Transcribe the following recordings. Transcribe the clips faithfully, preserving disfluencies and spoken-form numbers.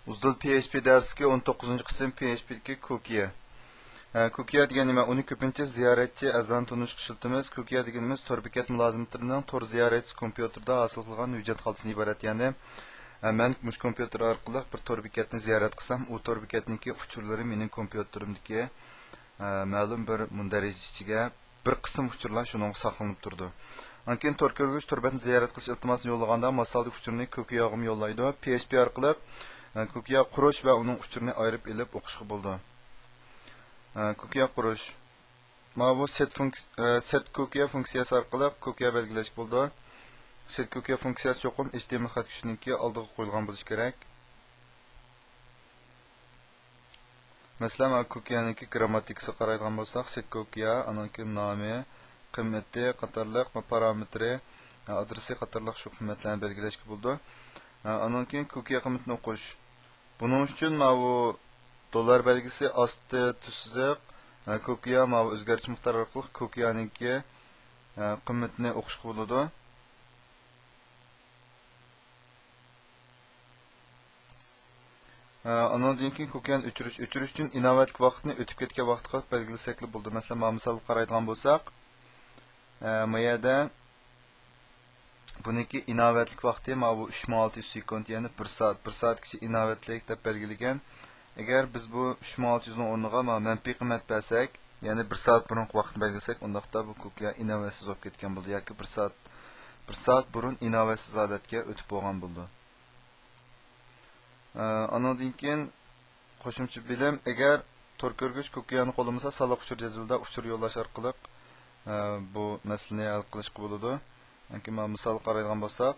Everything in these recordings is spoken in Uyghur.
ئۇزدىل پي ئېچ پى دەرسلىكى، ئون توققۇزىنچى قىسىم، پي ئېچ پى دىكى كۇكىيە. ھە، كۇكىيە دېگەن نېمە؟ ئۇنى كۆپىنچە زىيارەتچى ئەزانى تونۇشقا ئىشلىتىمىز. كۇكىيە دېگىنىمىز تور بېكەت مۇلازىمەتلىرىنىڭ تور زىيارەتچىسى كومپيۇتېردا ھاسىل قىلغان ھۆججەت خالتىسىدىن ئىبارەت. يەنى، ھە، مەن مۇشۇ كومپيۇتېر ئارقىلىق بىر تور بېكەتنى زىيارەت قىلسام، ئۇ تور بېكەتنىڭكى ئۇچۇرلىرى مېنىڭ كومپيۇتېرىمدىكى، ھە، مەلۇم بىر مۇندەرىجە ئىچىگە بىر قىسىم ئۇچۇرلار شۇنىڭغا ساقلىنىپ تۇرىدۇ. ئاندىن كېيىن تور كۆرگۈچ تور بەتنى زىيارەت قىلىش ئىلتىماسىنى يوللىغاندا، ماسسالىق ئۇچۇرنى كۇكىياغىمۇ يوللايدۇ. پي ئېچ پى ئارقىلىق، ئە، كۇكىيا قۇرۇش ۋە ئۇنىڭ ئۇچۇرىنى ئايرىپ ئېلىپ ئوقۇشقا بولىدۇ. ئە، كۇكىيا قۇرۇش. ماۋۇ سېت فۇنكس-، ئە، سېت كۇكىيا فۇنكسىيەسى ئارقىلىق كۇكىيا بەلگىلەشكە بولىدۇ. سېت كۇكىيا فۇنكسىيەسى چوقۇم ئېچ تى ئېم ئېل خەت كۈچىنىڭكى ئالدىغا قويۇلغان بولۇشى كېرەك. مەسىلەن، مانا كۇكىيانىڭكى گرامماتىكىسىغا قارايدىغان بولساق، سېت كۇكىيا، ئانىڭ كېيىن نامى، قىممىتى قاتارلىق، پارامېتىرى، ئادرېسى قاتارلىق شۇ قىممەتلەرنى بەلگىلەشكە بولىدۇ. ئانىڭ كېيىن كۇكىيا قىممىتىنى ئوقۇش. بۇنىڭ ئۈچۈن ماۋۇ دوللار بەلگىسى، ئاستى تۈز سىزىق، كۇكىيا، ماۋۇ ئۆزگەرتىش مىقدارى ئارقىلىق كۇكىيانىڭكى قىممىتىنى ئوقۇشقا بولىدۇ. ئانىڭدىن كېيىن كۇكىيانى ئۆچۈرۈش. ئۆچۈرۈش ئۈچۈن ئىناۋەتلىك ۋاقىتنى ئۆتۈپ كەتكەن ۋاقىتقا بەلگىلىسەكلا بولىدۇ. مەسىلەن، مانا مىسالغا قارايدىغان بولساق، ئە، ما يەردە بۇنىڭكى ئىناۋەتلىك ۋاقتى ماۋۇ ئۈچ مىڭ ئالتە يۈز سېكۇنت، يەنى بىر سائەت، بىر سائەتكىچە ئىناۋەتلىك دەپ بەلگىلىگەن. ئەگەر بىز بۇ ئۈچ مىڭ ئالتە يۈزنىڭ ئورنىغا مانا مەنپىي قىممەت بەرسەك، يەنى بىر سائەت بۇرۇنقى ۋاقىتنى بەلگىلىسەك، ئۇنداقتا بۇ كۇكىيا ئىناۋەتسىز بولۇپ كەتكەن بولىدۇ ياكى بىر سائەت، بىر سائەت بۇرۇن ئىناۋەتسىز ھالەتكە ئۆتۈپ بولغان بولىدۇ. ئە، ئانىڭدىن كېيىن قوشۇمچە بىلىم، ئەگەر تور كۆرگۈچ كۇكىيانى قوللىمىسا، سانلىق ئۇچۇر جەدۋىلىدە ئۇچۇر يوللاش ئارقىلىق، ئە، بۇ مەسىلىنى ھەل قىلىشقا بولىدۇ. ياكى مانا مىسالغا قارايدىغان بولساق،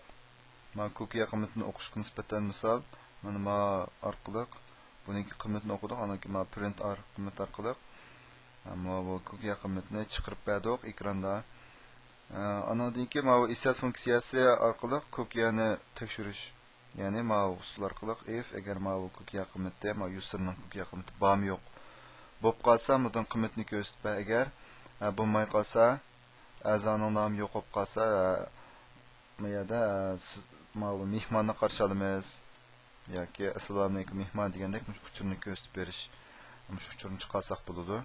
مانا كۇكىيا قىممىتىنى ئوقۇشقا نىسبەتەن مىسال، مانا ما ئارقىلىق بۇنىڭكى قىممىتىنى ئوقۇدۇق، ئاندىن كېيىن مانا پرىنت ئار قىممەت ئارقىلىق، ئە، ما بۇ كۇكىيا قىممىتىنى چىقىرىپ بەردۇق ئېكراندا. ئە، ئانىڭدىن كېيىن ماۋۇ ئىسسەت فۇنكسىيەسى ئارقىلىق كۇكىيانى تەكشۈرۈش. يەنى ماۋۇ ئۇسۇل ئارقىلىق ئىف، ئەگەر ماۋۇ كۇكىيا قىممىتى، ماۋۇ يۇزېرنىڭ كۇكىيا قىممىتى بارمۇ يوق بولۇپ قالسا، مۇدىن قىممىتىنى كۆرسىتىپ بەر. ئەگەر، ئە، بولماي قالسا، ئەزانىڭ نامى يوق بولۇپ قالسا، ئە، ما يەردە، ئە، سىز، ماۋۇ مېھماننى قارشى ئالىمىز ياكى ئەسسالامۇئەلەيكۇم مېھمان دېگەندەك مۇشۇ ئۇچۇرنى كۆرسىتىپ بېرىش، مۇشۇ ئۇچۇرنى چىقارساق بولىدۇ.